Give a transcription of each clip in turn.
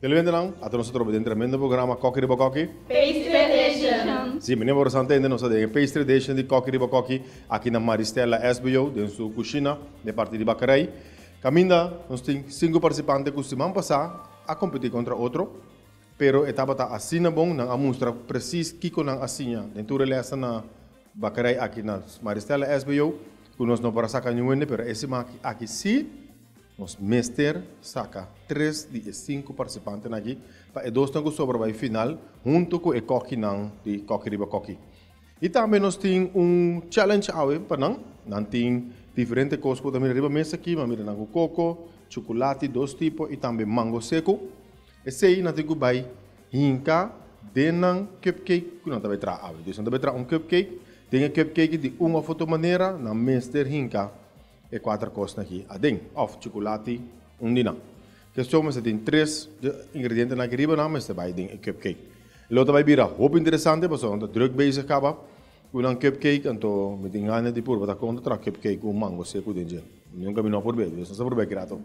Televidentenan, ata nos a troba den tremendo programa Koki Riba Koki. Pastry Edition. Si, meneer Borosante hende nos a den e Pastry Edition di Koki Riba Koki aki na Maristella SBO den su kushina den parti di bakerij. Kaminda nos tin sinku partisipante ku siman pasá a kompetí kontra otro. Pero e tabata asina bon, nan a mustra presis kiko nan a siña den tur e lèsnan na bakerij aki na Maristella SBO, ku nos no por a saka niun hende, pero e siman aki sí nos mester saka tres di e sinku partisipantenan aki pa e dosnan ku sobra bai final huntu ku e kòkinan di Kòki Riba Kòki. I tambe nos tin un challenge awe pa nan. Nan tin diferente kos ku bo ta mira riba mesa aki, bo a mira nan ku koko, chukulati dos tipo i tambe mango seku. Esei nan tin ku bai hinka den nan cupcake ku nan ta bai traha awe. Dus nan ta bai traha un cupcake, den e cupcake di un òf otro manera nan mester hinka e kuater kosnan aki aden, òf chukulati, un di nan. Kestion mester tin tres ingredientenan aki riba nan mester bai den e cupcake. Lo ta bai bira hopi interesante pasobra nan ta druk bezig kaba ku nan cupcake, anto mi tin gana di purba ta kon ta traha cupcake ku mango seku den dje. Nunka mi no a purba, dus nos a purba aki rato.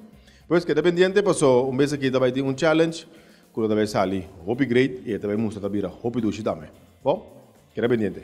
Pues keda pendiente paso un bes aki ta bai tin un challenge ku lo ta bai sali hopi great i e ta bai mustra ta bira hopi dushi tambe. Bo, keda pendiente.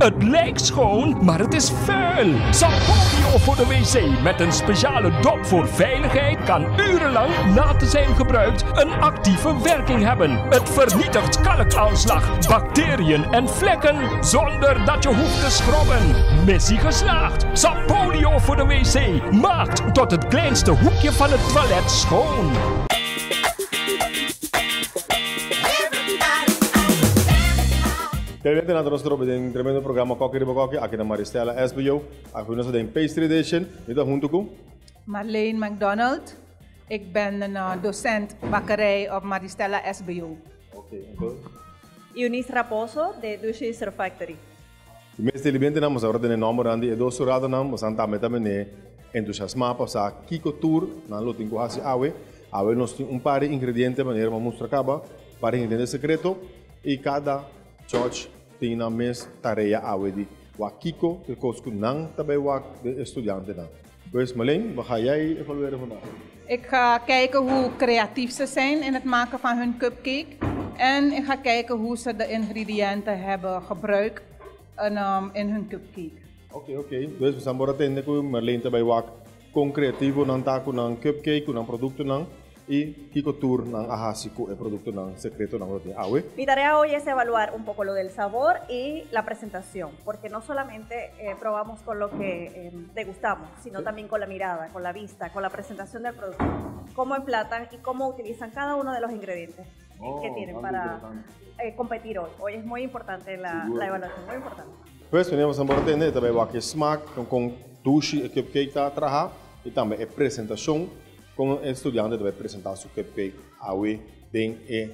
Het lijkt schoon, maar het is vuil. Sapolio voor de wc met een speciale dop voor veiligheid kan urenlang na te zijn gebruikt een actieve werking hebben. Het vernietigt kalkaanslag, bacteriën en vlekken zonder dat je hoeft te schrobben. Missie geslaagd. Sapolio voor de wc maakt tot het kleinste hoekje van het toilet schoon. Televidente nan ta nos trobe den tremendo programa Koki Riba Koki aki na Maristella SBO. Aki nos ta den Pastry Edition. Mi ta hunto ku. Marleen McDonald. Ik ben een docent bakkerij op Maristella SBO. Oké, entonces. Eunice Raposo de Dushi Dessert Factory. Di mes televidentenan nos a ora tene nombernan di e dos huradonan, bosan tambe ta mene entusiasmá pa sa kiko tur nan lo tin ku hasi awe. Awe nos tin un par di ingrediente manera bo a mustra kaba, par di ingrediente sekreto i kada judge tin nan mes tarea awe di wak kiko ta e kos ku nan ta bai wak den e studiantenan. Pues Marleen, wat ga jij evalueren vandaag? Ik ga kijken hoe creatief ze zijn in het maken van hun cupcake. En ik ga kijken hoe ze de ingrediënten hebben gebruikt in hun cupcake. Oké, oké. Dus we por atende ku Marleen ta bai wak kon creativo nan ta ku nan cupcake, ku nan productonan i kiko tur nan a hasi ku e productonan secretonan ku tin awe. Mi tarea hoy es evaluar un poco lo del sabor y la presentación, porque no solamente eh, probamos con lo que eh, degustamos, sino sí. también con la mirada, con la vista, con la presentación del producto, cómo emplatan y cómo utilizan cada uno de los ingredientes oh, que tienen para eh, competir hoy. Hoy es muy importante la, la evaluación, muy importante. Pues tenemos a atende tambe wak e smaak con con dushi e cupcake ta traha y tambe e presentacion con e studiante ta bay presenta su cupcake awe den e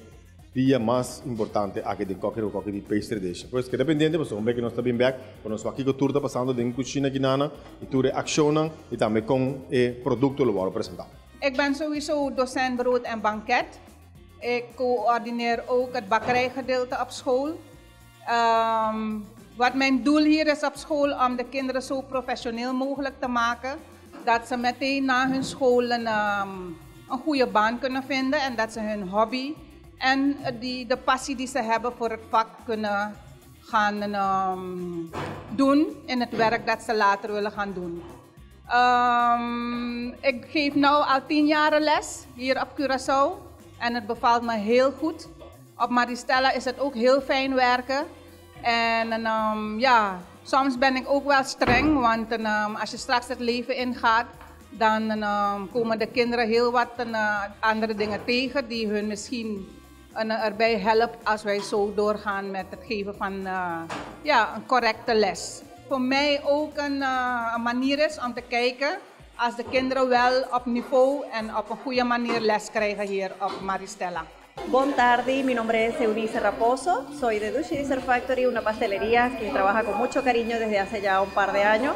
dia mas importante aki den Koki Riba Koki di Pastry Edition. Pues keda pendiente pasobra un bek nos ta bin bek pa nos wak kiko tur ta pasando den cushina kinana y tur e accionnan y tambe con e producto lo worde presenta. Ik ben sowieso docent brood en banket. Ik coördineer ook het bakkerijgedeelte op school. Um, wat mijn doel hier is op school om de kinderen zo professioneel mogelijk te maken. Dat ze meteen na hun school een, um, een goede baan kunnen vinden en dat ze hun hobby en die, de passie die ze hebben voor het vak kunnen gaan um, doen in het werk dat ze later willen gaan doen. Um, ik geef nu al 10 jaar les hier op Curaçao en het bevalt me heel goed. Op Maristella is het ook heel fijn werken. En um, ja, soms ben ik ook wel streng, want um, als je straks het leven ingaat, dan um, komen de kinderen heel wat uh, andere dingen tegen die hun misschien Erbij helpt als wij zo doorgaan met het geven van ja, een correcte les. Voor mij ook een manier is om te kijken als de kinderen wel op niveau en op een goede manier les krijgen hier op Maristella. Bon tardi, mi nombre es Eunice Raposo, soy de Dushi Dessert Factory, una pastelería que trabaja con mucho cariño desde hace ya un par de años,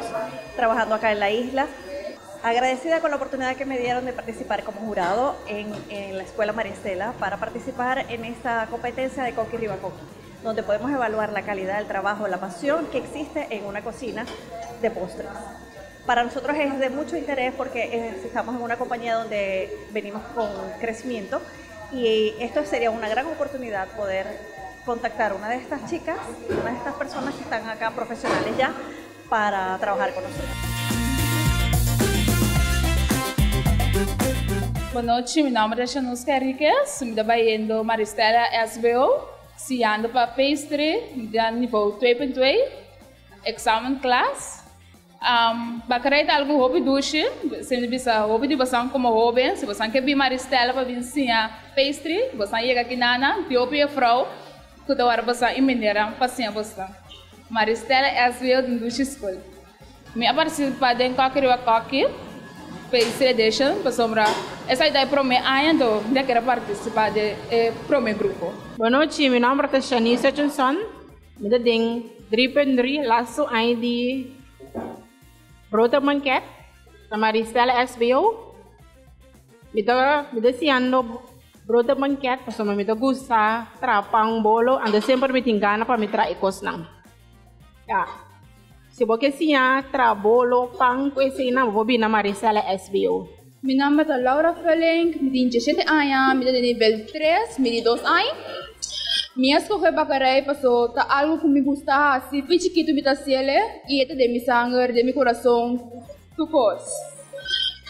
trabajando acá en la isla. Agradecida con la oportunidad que me dieron de participar como jurado en la Escuela Maristella para participar en esta competencia de Koki Riba Koki, donde podemos evaluar la calidad del trabajo, la pasión que existe en una cocina de postres. Para nosotros es de mucho interés porque estamos en una compañía donde venimos con crecimiento y esto sería una gran oportunidad poder contactar a una de estas chicas, una de estas personas que están acá profesionales ya, para trabajar con nosotros. Bon nochi, mi nomber ta Shanuska Henriquez, mi ta bayendo Maristella SBO, siñando pa pastry, di nivel 2.2, examenklas. Bakerij ta algo hopi dushi, semper bisa hopi di boso como hoben, si boso ke bin Maristella pa bin siña pastry, boso yega akinan, tin hopi juffrouw, ku ta warda boso i manera pa siña boso. Maristella SBO di dushi school. Mi a partisipá den Koki Riba Koki, Pastry Edition, pasobra esaki ta e promé aña, anto mi a kere partisipá den e promé grupo. Bon nochi, mi nomber ta Shanice Hutchinson. Mi ta den 3.3 laatste aña di brood en banket na Maristella SBO. Mi ta siñando brood en banket pasobra mi ta gusta traha pan bolo, anto semper mi tin gana pa mi traha e kosnan. Ja. Si bo ke siña traha bolo, pan, ku eseinan, bo bin na Maristella SBO. Mi nomber ta Laura Felling, mi tin 17 aña, mi ta nivel 3, mi di 2 aña. Mi a skohe bakerij paso ta algo ku mi gusta hasi, for di chikitu mi ta hasié i ta den mi sanger, den mi kurason, tur kos.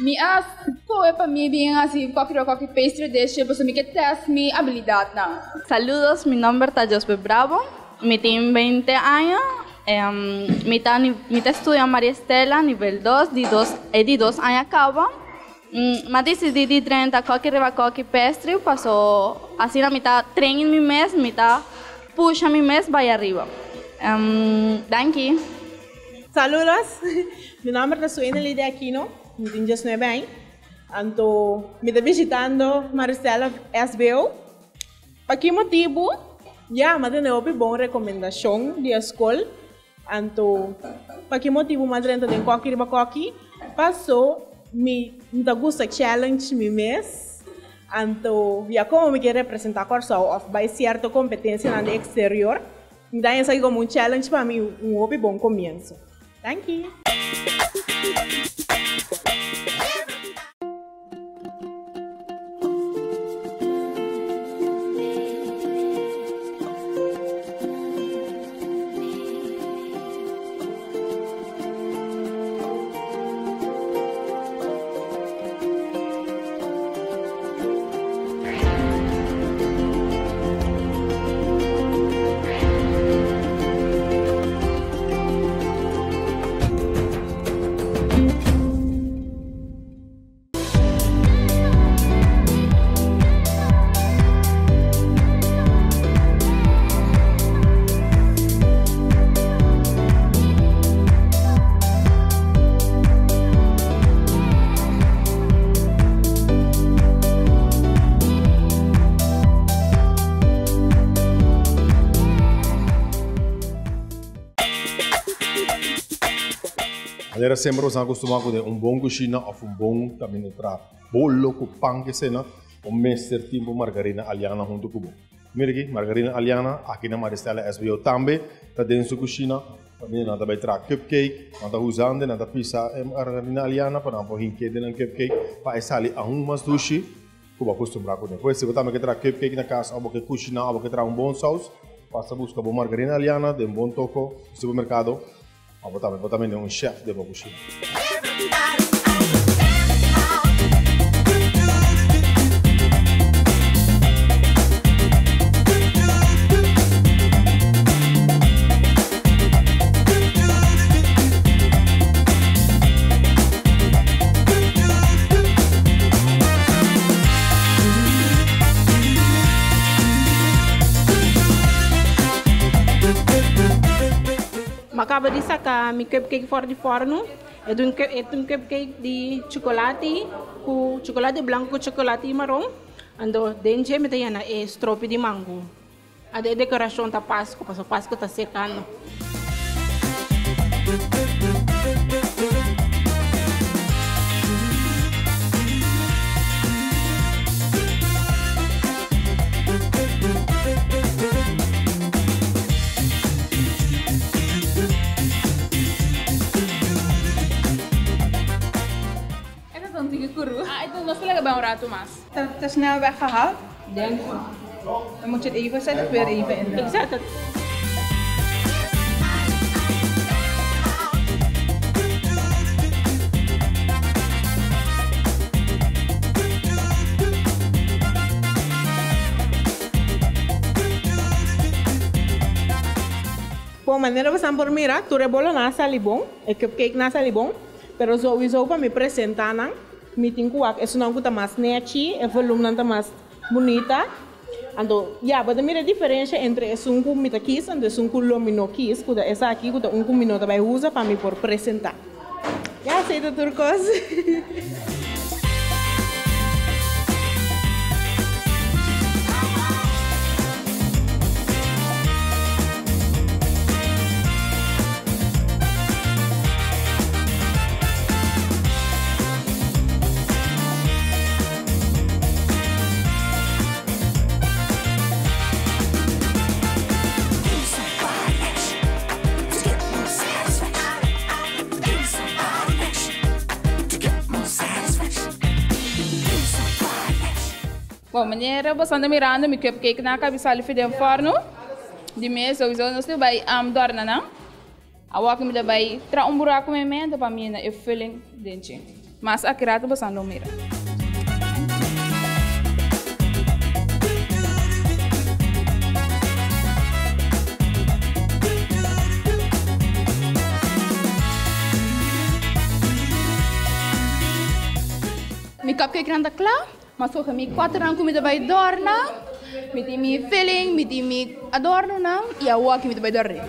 Mi a skohe pa mi bin hasi Koki Riba Koki Pastry Edition, paso mi ke test mi abilidatnan. Saludos, mi nomber ta Jospe Bravo, mi tin 20 aña, mi ta studia Maristella, nivel 2, di 2, di 2 aña kaba. M'a disidí di drenta Koki Riba Koki Pastry, paso asina mi ta train mi mes, mi ta pusha mi mes bai ariba. Danki. Saludos, mi nomber ta Suena Lidia Aquino, mi tin 19 aña. Anto, mi ta bishitando Maristella SBO. Pa ki motibu? Ja, m'a tende hopi bon rekomendashon di skol. Anto, pa ki motibu m'a drenta den Koki Riba Koki? Paso, mi ta gusta challenge mi mes. Anto, ya komo mi ke representá Kòrsou òf bai sierto kompetensia den eksterior, mi ta esaki komo un challenge pa mi, un hopi bon komienso. Thank you. Manera semper nos a kustumá ku un bon kushina òf un bon kaminda traha bolo ku pan ke sena, un mester tin bo margarina Aliana huntu ku bo. Mira aki, margarina Aliana, aki na Maristella SBO tambe ta den su kushina. Kaminda nan ta bai traha cupcake, nan ta usando, nan ta pisa e margarina Aliana pa nan por hink'é den nan cupcake pa e sali aun mas dushi ku bo a kustumbrá kuné. Pues si bo tambe ke traha cupcake na kas òf bo ke kushiná òf bo ke traha un bon saus, pasa buska bo margarina Aliana den bon toko supermerkado. Òf bo tambe por ta bende un chef den bo kushina. Mi a kaba di saka mi cupcake for di fòrnu. E ta un e ta un cupcake di chukolati ku chukolati blanku ku chukolati maron. Anto den dje mi ta yena e stropi di mango. Anto e dekorashon ta Pasku pasobra Pasku ta serkando. Esta ta un tiki kuru. Ah, entonces nos ta laga bai un ratu mas. Te, te snel weggehaald? Denk. Dan moet je het even, zet het weer even in de... Ik zet het. Bon, manera bosan por mira, tur e bolonan a sali bon, e cupcakenan a sali bon, pero souiso pa mi presenta nan, mi tin cu wak esunnan cu ta mas nechi, e volumnan ta mas bunita. Anto, ya, bo ta mira e diferencia entre esun cu mi ta kies anto esun cu lo mi no kies, cu ta esaki cu ta un cu mi no ta bay usa pa mi por presenta. Ya, esey ta tur cos. Bon, manera boso anda mirando mi cupcake nan a kabi sali fi den forno. Di mes souiso nos lo bai dorna nan. Awor mi ta bai tra un buraco mi menta pa mi yena e filling den dje. Mas aki rato boso lo mira. Mi cupcake nan ta kla, m'a skohe mi kuaternan ku mi ta bai dorna, mi tin mi filling, mi tin mi adornonan i awor aki mi ta bai dorna.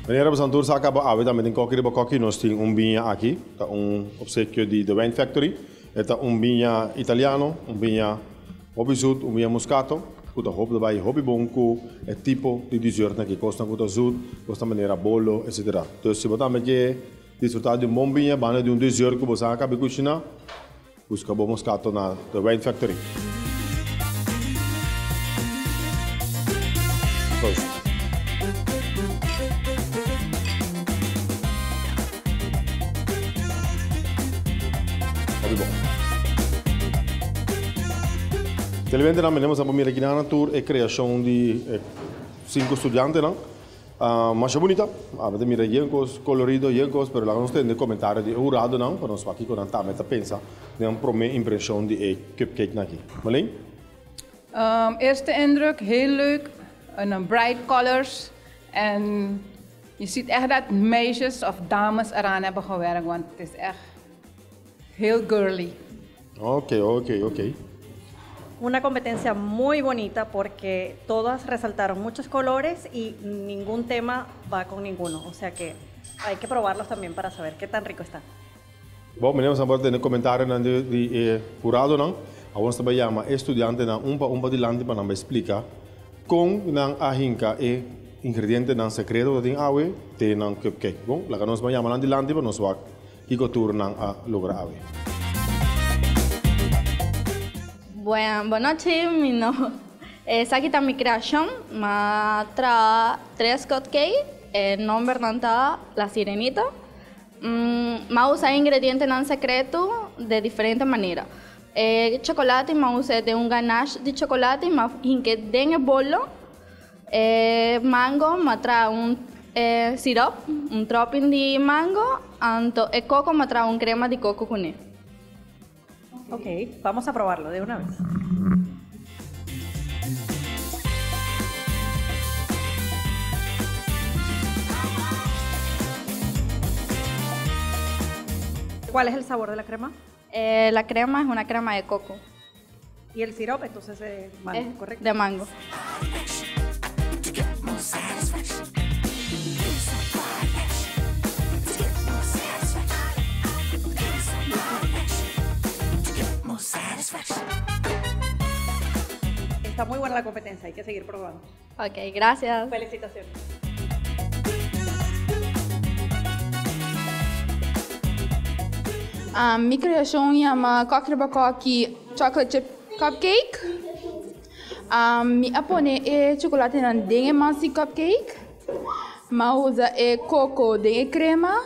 Meneer Santur sa acaba awe tambe den Koki Riba Koki nos tin un biña aki, ta un obsequio di The Wine Factory. E ta un biña italiano, un biña hopi zoet, un biña moscato, cu ta hopi bai hopi bon cu e tipo di dessert aki, cosnan cu ta zoet, cosnan manera bolo, etc. Dus si bo tambe ke disfruta di un bon biña banda di un dessert cu bo sa acaba di cushina, Busca bo moscato na The Wine Factory. Proost. Hopi bon. Televidentenan, menemos a por mira aki nan tur e creacion di e cinco studiantenan. Masha bunita. Abo ta mira yen kos kolorido, yen kos, pero laga nos tende komentario di e huradonan pa nos wak kiko nan tambe ta pensa den nan promé impreshon di e cupcakenan aki. Marleen? Eerste indruk, heel leuk. En bright colors. En je ziet echt dat meisjes of dames eraan hebben gewerkt, want het is echt heel girly. Oké, oké, oké. Una competencia muy bonita porque todas resaltaron muchos colores y ningún tema va con ninguno. O sea que hay que probarlos también para saber qué tan rico está. Bon, meneer, nos a tende comentarionan di di e huradonan. Awor nos ta bai yama e studiantenan un pa un padilanti pa nan bai splika kon nan a hinka e ingredientenan sekreto ku ta tin awe te nan cupcake. Bon, laga nos bai yama nan dilanti pa nos wak kiko tur nan a logra awe. Bueno, bonochi, mi no esaki ta mi creacion, m'a traha tres cupcake, e nombernan ta La Sirenita. M'a usa e ingredientenan secreto de diferente manera. E chocolate m'a usa den un ganache di chocolate y m'a hinke den e bolo. E mango m'a traha un sirop, un topping di mango, anto e coco m'a traha un crema di coco cune. Ok, vamos a probarlo de una vez. ¿Cuál es el sabor de la crema? La crema es una crema de coco. Y el sirope entonces de mango, Es correcto? De mango. Está muy buena la competencia, hay que seguir probando. Ok, gracias. Felicitaciones. Mi creacion yama Kokkerbakoki Chocolate Chip Cupcake. Mi a pone e chocolatenan den e mas di cupcake. Mi a usa e coco den e crema.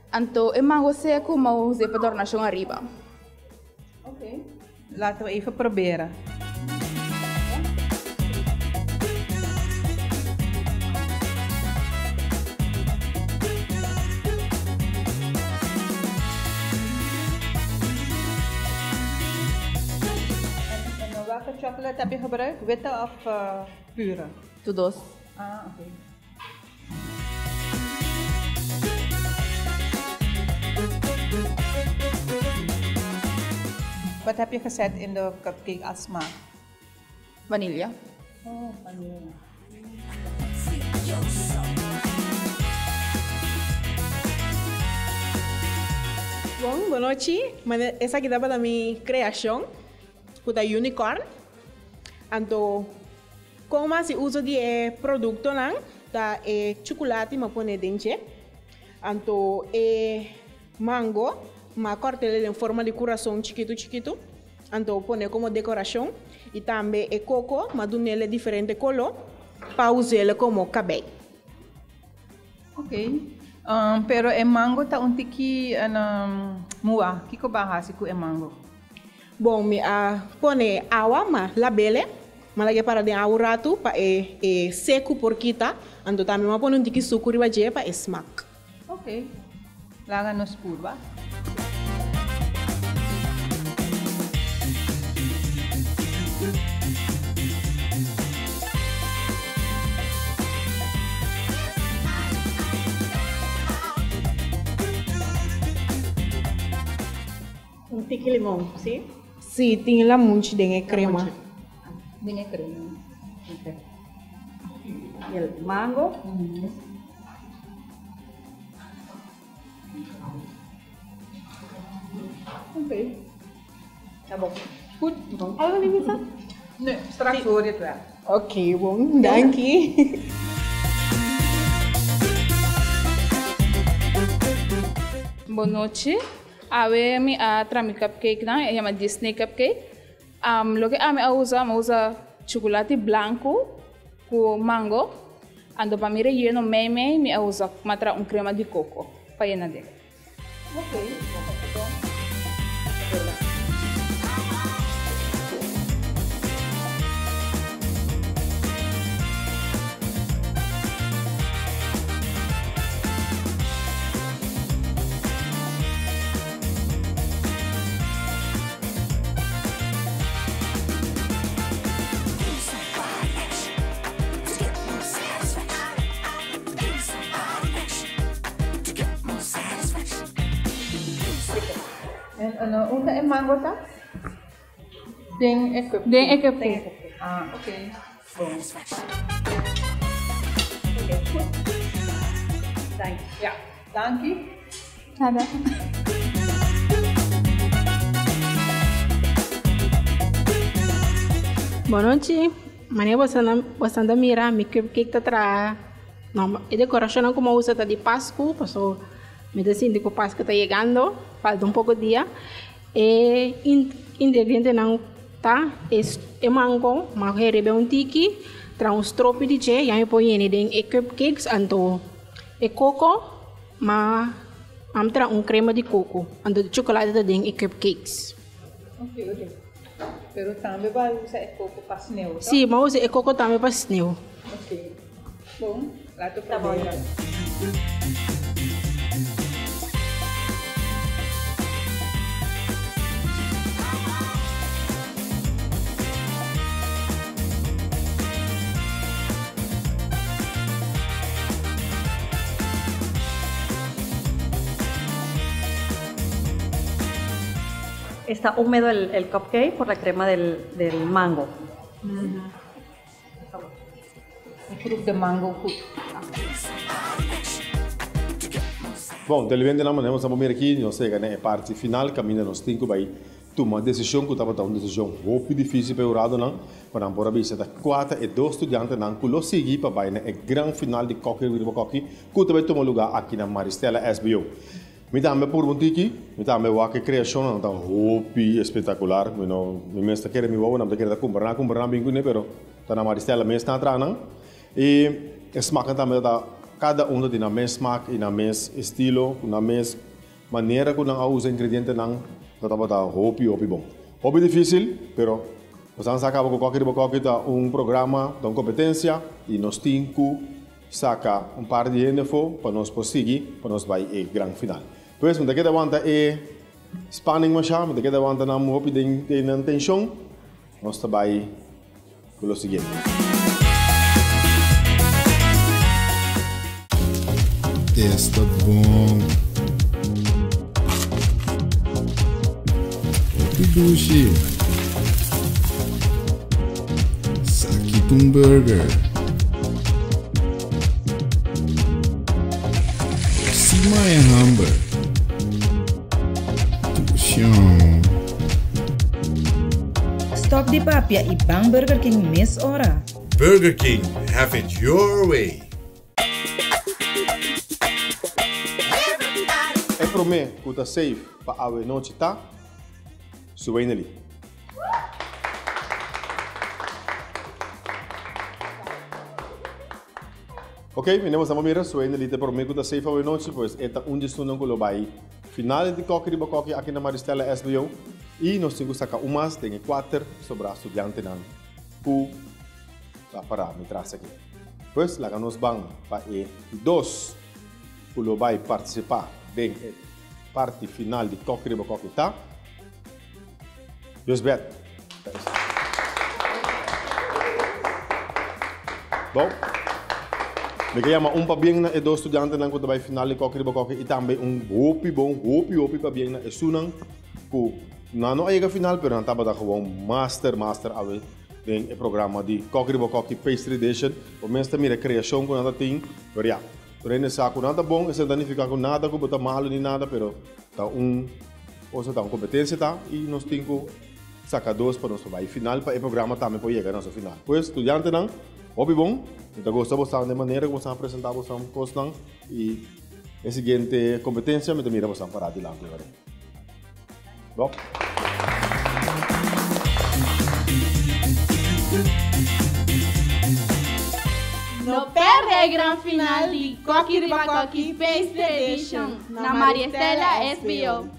Anto e mango seco mi a usa pa adornacion ariba. Oké, laten we even proberen. En welke chocolate heb je gebruikt? Witte of pure? Tur dos. Ah, oké. Wat heb je gezet in de cupcake als smaak? Vanilla. Oh, vanilla. Bon, bonochi. Esaki tabata mi creacion, cu ta Unicorn. Anto, con mi a haci uso di e productonan, ta e chuculati mi a pone den dje. Anto e mango, mi a cort'el den forma di curazon chikitu chikitu. Anto pone como decoracion. Y tambe e coco, mi a dun'el e diferente colo pa us'el como cabey. Ok, pero e mango ta un tiki mua, kiko bo a hasi ku e mango? Bon, mi a pone awa, m'a lab'ele, m'a lag'e para den awa un ratu pa e e seku por kita, anto tambe m'a pone un tiki suku riba dje pa e smak. Ok, laga nos purba. Un tiki limon, si? Si, tin lamunchi den e crema. Den e crema. Ok. Y el mango. Ok. Ta bon. Goed. Algo di bisa? Nee, straks hoor je het wel. Ok, bon. Danki. Bon nochi. Awe mi a traha mi cupcake nan, e yama Disney cupcake. Loke ami a usa, mi a usa chukulati blanku ku mango. Anto pa mi relleno mei mei mi a usa, mi a traha un crema di coco pa yena den. mango ta? Den e cupcake. Den e cupcake. Ah, oké. Bon. Dank je. Ja, danki. Nada. Bon nochi, manera boso ta mira mi cupcake ta traha, no, e decoracionnan cu mi a usa ta di Pascu, paso mi ta sinti cu Pascu ta yegando, falta un poco dia. E ingredientenan ta e mango, mi a herebe un tiki, traha un stropi di dje, ya mi por yena den e cupcakes, anto e coco, mi a traha un crema di coco, anto e chocolate ta den e cupcakes. Ok, ok. Pero tambe bo a usa e coco pa sneeuw, toch? Si, mi a usa e coco tambe pa sneeuw. Ok. Bon, laat we proberen. Está húmedo el, el cupcake por la crema del, del mango. Ik proef de mango goed. Bon, televidentenan, manera nos a por mira aki, nos a yega na e parti final kaminda nos tin ku bai tuma desishon ku tabata un desishon hopi difísil pa e huradonan, pa nan por a bisa ta kua ta e dos studiantenan ku lo sigui pa bai na e gran final di Koki Riba Koki ku ta bai tuma lugá aki na Maristella SBO. Mi tambe purba un tiki, mi tambe wak e creacionnan ta hopi espectacular, mi no, mi mes ta kere mi wowonan ta kere ta cumpra nan, cumpra nan bin cune, pero ta na Maristella mes nan a traha nan. Y e smaknan tambe ta cada un ta tin nan mes smak y nan mes estilo, cu nan mes manera cu nan a usa ingredientenan, ta tabata hopi hopi bon. Hopi dificil, pero nos a caba cu Koki Riba Koki ta un programa, ta un competencia y nos tin cu Saca un par di hende afó pa nos por sigui pa nos bai e gran final. Pues mi ta keda wanta e spanning mashá, mi ta keda wanta nan hopi den den nan tenshon. Nos ta bai ku lo siguiente. Esta bon. Hopi dushi. Saki ta un burger. Si maya hamber. Tushon. Stop di papia y ban Burger King mes ora. Burger King, have it your way. E promé ku ta safe pa awe nochi ta Suwainely. Ok, mi nemo sa mira, Suwainely ta e promé ku ta safe awe nochi, pues e ta un di esunnan ku lo bai final di Koki Riba Koki aki na Maristella SBO i nos tin ku saka un mas den e kuater sobrá studiantenan ku ta pará mi tras aki. Pues laga nos ban pa e di dos ku lo bai partisipá den e parti final di Koki Riba Koki ta Josbeth. Bon, mi ke yama un pabien na e dos studiantenan ku ta bai final di Koki Riba Koki i tambe un hopi bon, hopi hopi pabien na esunnan ku nan no a yega final pero nan tabata gewoon master master awe. Den e programa di Koki Riba Koki Pastry Edition, bo mes ta mira e creacion cu nan ta tin, pero ya, tur hende sa cu nan ta bon, esei no ta nifica cu nada cu bo ta malo ni nada, pero ta un cosa, ta un competencia ta y nos tin cu saca dos pa nos por bay final pa e programa tambe por yega na su final. Pues studiantenan, hopi bon, mi ta gusta bosan den manera cu bosan a presenta bosan cosnan y e siguiente competencia mi ta mira bosan para dilanti ora. Bon. No perde e gran final di Koki Riba Koki Pastry Edition na Mariestella SBO.